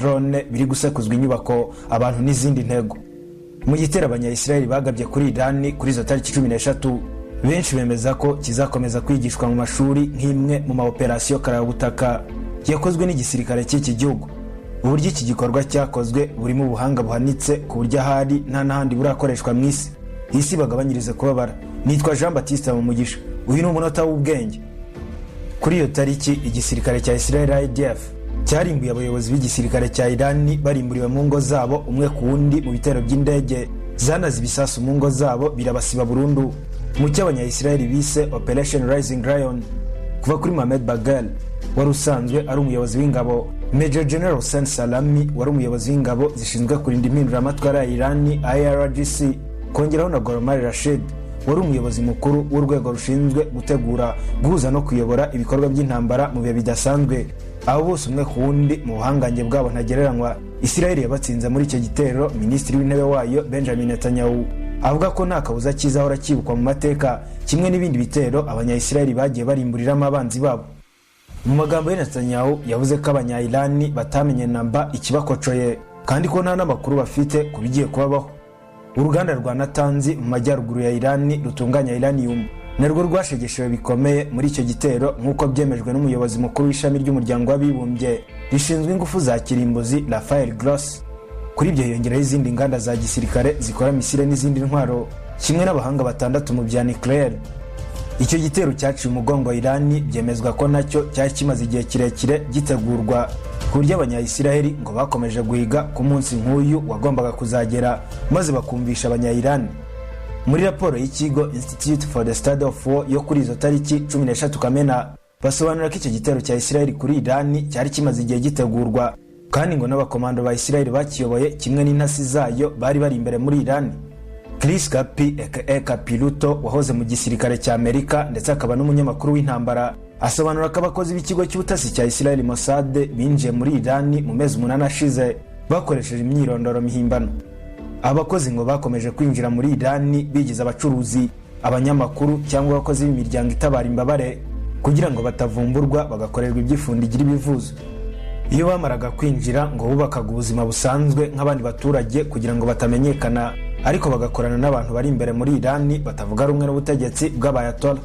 drone biri gusekuzwa inyubako, abantu n'izindi ntego. Mu gitero Abanyayisiraheli bagabye kuri Irani kuri izo tariki 13, benshi bemeza ko kizakomeza kwigishwa mu mashuri nk'imwe mu maoperasiyo karabutaka yakozwe n'igisirikare cy'iki gihugu. Uburyo iki gikorwa cyakozwe burimo ubuhanga buhanitse, ku buryo ahari nta n'ahandi burakoreshwa mu isi. Isi bagabanyirize kubabara. Nitwa Jean Batiste Mugisha, uyu ni Umunota w'Ubwenge. Kuri iyo tariki, igisirikare cya Israel, IDF, cyarimbuye abayobozi b'igisirikare cya Irani barimburiwe mu ngo zabo umwe ku wundi mu bitero by'indege zanaze ibisasu mu ngo zabo, birabasiba burundu, mu cyo Abanyayisiraheli bise Operation Rising Lion. Kuva kuri Mohamed Bagel wari usanzwe ari umuyobozi w'ingabo, Major General Hussein Salami wari umuyobozi w'ingabo zishinzwe kurinda impinduramatwara ya Irani, IRGC, kongeraho na Gholomali Rashid wari umuyobozi mukuru w'urwego rushinzwe gutegura, guhuza no kuyobora ibikorwa by'intambara mu bihe bidasanzwe. Abo bose umwe ku wundi, mu buhangange bwabo ntagereranywa, Isiraheli yabatsinze muri icyo gitero. Minisitiri w'Intebe wayo Benjamin Netanyahu avuga ko nta kabuza kizahora cyibukwa mu mateka, kimwe n'ibindi bitero Abanyayisiraheli bagiye barimburiramo abanzi babo. Mu magambo ye, Netanyahu yavuze ko Abanyayirani batamenye namba ikibakocoye, kandi ko nta n'amakuru bafite ku bigiye kubabaho. Uruganda rwa Natanz mu majyaruguru ya Irani rutunganya uranium narwo rwashegeshewe bikomeye muri icyo gitero, nk'uko byemejwe n'umuyobozi mukuru w'ishami ry'Umuryango w'Abibumbye rishinzwe ingufu za kirimbuzi, Rafael Grossi. Kuri ibyo hiyongeraho izindi nganda za gisirikare zikora misile n'izindi ntwaro, kimwe n'abahanga batandatu mu bya nucléaire. Icyo gitero cyaciye umugongo Irani byemezwa ko nacyo cyari kimaze igihe kirekire gitegurwa, ku buryo Abanyayisiraheli ngo bakomeje guhiga ku munsi nk'uyu wagombaga kuzagera, maze bakumvisha Abanyayirani. Muri raporo y'ikigo Institute for the Study of War yo kuri izo tariki 13 Kamena, basobanura ko icyo gitero cya Isiraheli kuri Irani cyari kimaze igihe gitegurwa, kandi ngo n'abakomando ba Isiraheli bakiyoboye kimwe n'intasi zayo bari bari imbere muri Irani. Chris Kapi aka Kapiluto, wahoze mu gisirikare cya Amerika ndetse akaba n'umunyamakuru w'intambara, asobanura ko abakozi b'ikigo cy'ubutasi cya Israel, Mossad, binjiye muri Irani mu mezi 8 ashize bakoresheje imyirondoro mihimbano. Abakozi ngo bakomeje kwinjira muri Irani bigize abacuruzi, abanyamakuru cyangwa abakozi b'imiryango itabara imbabare, kugira ngo batavumburwa bagakorerwa iby'ifundi igira ibivuzo. Iyo bamaraga kwinjira, ngo bubakaga ubuzima busanzwe nk'abandi baturage kugira ngo batamenyekana, ariko bagakorana n'abantu bari imbere muri Irani batavuga rumwe n'ubutegetsi bw'Abayatola.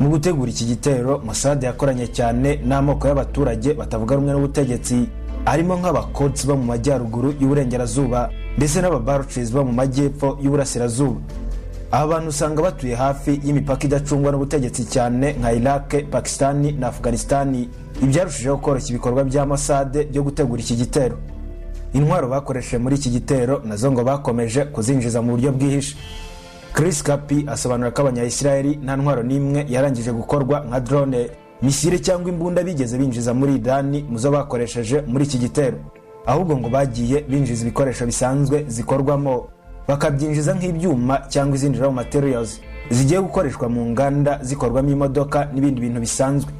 Mu gutegura iki gitero, Mossad yakoranye cyane n'amoko y'abaturage batavuga rumwe n'ubutegetsi, harimo nk'Abakurds bo mu majyaruguru y'uburengerazuba ndetse n'Ababarucis bo mu majyepfo y'uburasirazuba. Aba bantu usanga batuye hafi y'imipaka idacungwa n'ubutegetsi cyane, nka Iraq, Pakistani na Afghanistani, ibyarushijeho koroshya ibikorwa bya Mossad byo gutegura iki gitero. Intwaro bakoresheje muri iki gitero nazo ngo bakomeje kuzinjiza mu buryo bwihishe. Chris Kapi asobanura ko Abanyayisiraheli nta ntwaro n'imwe yarangije gukorwa, nka drone, misile cyangwa imbunda, bigeze binjiza muri Irani mu zo bakoresheje muri iki gitero. Ahubwo ngo bagiye binjiza ibikoresho bisanzwe zikorwamo, bakabyinjiza nk'ibyuma cyangwa izindi raw materials zigiye gukoreshwa mu nganda zikorwamo imodoka n'ibindi bintu bisanzwe.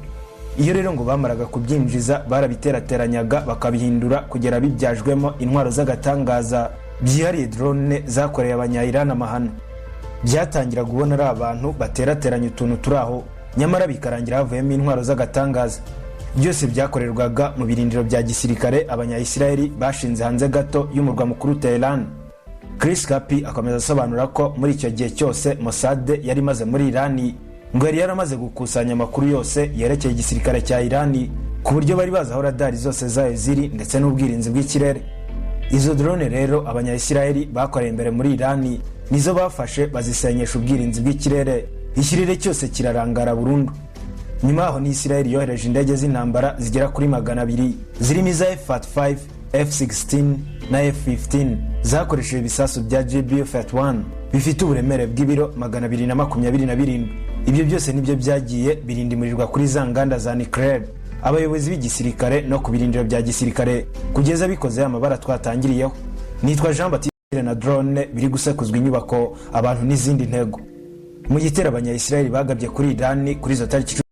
Iyo rero ngo bamaraga kubyinjiza, barabiterateranyaga bakabihindura kugera bibyajwemo intwaro z'agatangaza byihariye, drone zakoreye Abanyayirani amahano. Byatangiraga ubona ari abantu baterateranya utuntu turi aho, nyamara bikarangira havuyemo intwaro z'agatangaza. Byose byakorerwaga mu birindiro bya gisirikare Abanyayisiraheli bashinze hanze gato y'umurwa mukuru Teheran. Chris Kapi akomeza asobanura ko muri icyo gihe cyose Mossad yari imaze muri Irani, ngo yari yaramaze gukusanya amakuru yose yerekeye igisirikare cya Irani, ku buryo bari bazi aho radari zose zayo ziri ndetse n'ubwirinzi bw'ikirere. Izo drone rero Abanyayisiraheli bakoreye imbere muri Irani nizo bafashe bazisenyesha ubwirinzi bw'ikirere, ikirere cyose kirarangara burundu. Nyuma yaho ni Isiraheli yohereje indege z'intambara zigera kuri 200, zirimo iza F-35, F-16 na F-15, zakoresheje ibisasu bya GBU-31 bifite uburemere bw'ibiro 227. Ibyo byose nibyo byagiye birindimurirwa kuri za nganda za nucléaire, abayobozi b'igisirikare no ku birindiro bya gisirikare, kugeza bikoze amabara twatangiriyeho. Nitwa Jean Batiste. Na drone biri gusekuzwa inyubako, abantu n'izindi ntego mu gitero Abanyayisiraheli bagabye kuri Irani kuri izo tariki.